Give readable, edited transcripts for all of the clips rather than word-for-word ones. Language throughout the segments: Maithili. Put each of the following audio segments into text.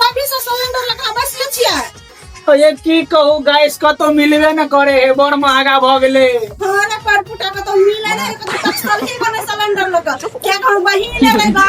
कभी से सिलेंडर लगा बैसले छियै। ओ ये की कहू गैस कतौ मिलबे न करे हे, बड़ महंगा भऽ गेलै। हाँ रे पर फुटा कतौ मिले नहीं, कतौ तकसल ही बने सिलेंडर लग क्या कहूं बहिन ले ले गा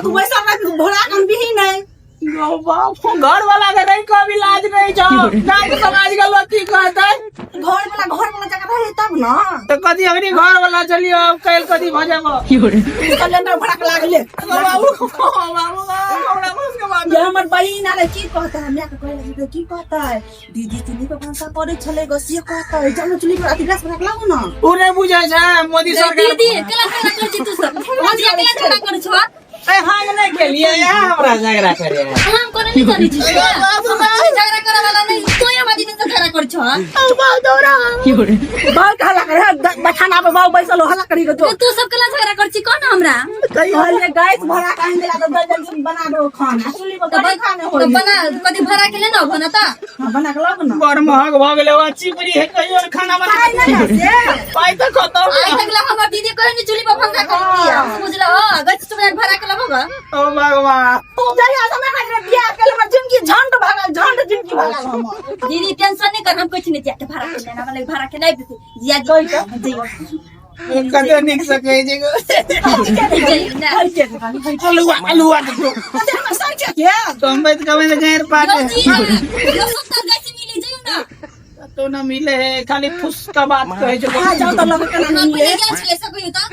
तू बैसल रह भोला कन बिही नहीं। गौ बाप, घर वाला के नहीं कभी लाज नहीं छौ। गाम समाज के लोग की कहतै? घर वाला जगह रहे तब ना। तो कथी अखनी घर वाला चलियो, अब काल्हि कथी भऽ जेबो? सिलेंडर भरा के लागले। बाबू बाबू, हमरा बस के बात। ये हमर बहिन आले की कहता है, हमरा के कहले तऽ की कहता है, दीदी चुल्ही पर भनसा करै छलै गो से कहता है, चलू चुल्ही पर अथी गैस भरा के लाबू ना। उ नहि बुझै छै मोदी सरकार। दीदी केला झगड़ा करै छी तू सब? हम केला झगड़ा करै छौ? ए, हम नहि केलियै, हमरा झगड़ा करे। हम कोनो नहीं करै छी, झगड़ा करे वाला नहीं। तू हमरा दीदी से झगड़ा करै छौ? बहुत हल्ला करे है बठाना पर बाबू बैसल हो, हल्ला करी गो तो तू सब केला झगड़ा करै छी, कौन हमरा? कहलिए गैस भरा के आनि देला तऽ जल्दी जल्दी बना दो खाना, चुल्ही पर तो करी खाने तो होई। बना कथी भरा के लेना बना ता। हाँ, बना के लाबू ना। बड़ महग भऽ गेलै, ओ चिपरी है कहियो ने खाना बना। पाइ नहि ने से। पाइ तऽ खतम। आइ तक ला हमर दीदी कहे नहीं चुल्ही पर भनसा करी दिया, बुझल हो? गैस चुल्ही भरा के लाबो गा। ओ भगवान। जहिया से हमरा खातिर बियाह केल हमर जिंदगी झंड भगल, झंड जिंदगी भगल हमर। दीदी टेंशन नहीं कर, हम कुछ नहीं चाहते भरा के लेना वाला भरा के नहीं देते जिया जी जी। कते नीक से कहै छै गो। जी ना। अलुआ अलुआ देखियौ। कते हमर सर छै के? कमबैत कमबैत गैर पाटे। यो जी यो 70 गैस मिली जइयो ना। कतौ न मिले है, खाली फुस का बात कहै छै। अहाँ जाउ तऽ लग केना हम नहि पहिले मिले। गेल छलै से कहियो तऽ।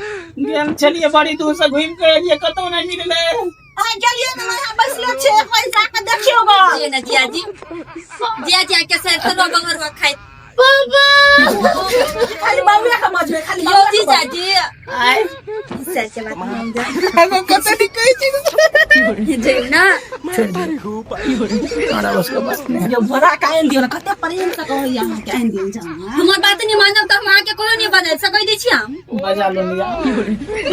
गेल छलियै बड़ी दूर से घुमि के एलियै, कतौ नहि मिललै। अहाँ गेलियै ने, अहाँ बैसले छियै, एक बार जाके देखियौ ग। जी ना जिया जी, जिया जिया के सर तलवा बंगरवा खाइ। खाली बाबुए के मजबे खाली यो बाबुए जी के जा जी। आइ सर के बात मान जा। एगो कते नीक कहै छै। जइयो ना। हमरा बस के बात नहि। जो भरा के आनि दियौ ने, कते प्रेम से कहैया अहाँके आनि दियौ जाउ ने। हमर बात नहीं मानब तऽ हम अहाँके कहियो नहीं बदल सकै दै छी हम। बजा लो लिया।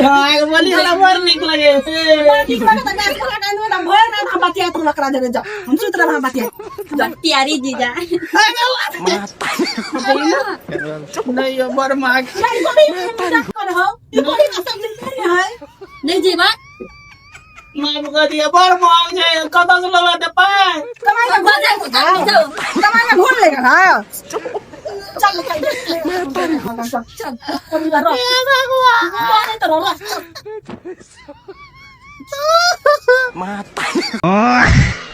हाँ, एगो बोली हमरा बड़ नीक लगे। नीक लगत तऽ गैस भरा के आनि देबै तऽ भरि राति हम बतियाइत रहब ओकरा जरे, जाउ हम सुति रहब, अहाँ बतियाइत। प्यारी जीजा। नहीं यो बड़ महग। नहीं, गोभी मजाक कर हो, ई गोभी का सब्जी नहीं है। नहीं जीवा। माफ कर दिया, बड़ महग छै, कतऽ से लेबै तऽ पाइ? कमाई में घोल जाओ जाओ। कमाई में घोल लेगा ना, चल चल चल चल कभी रह भगवान तो रह चल। Mati.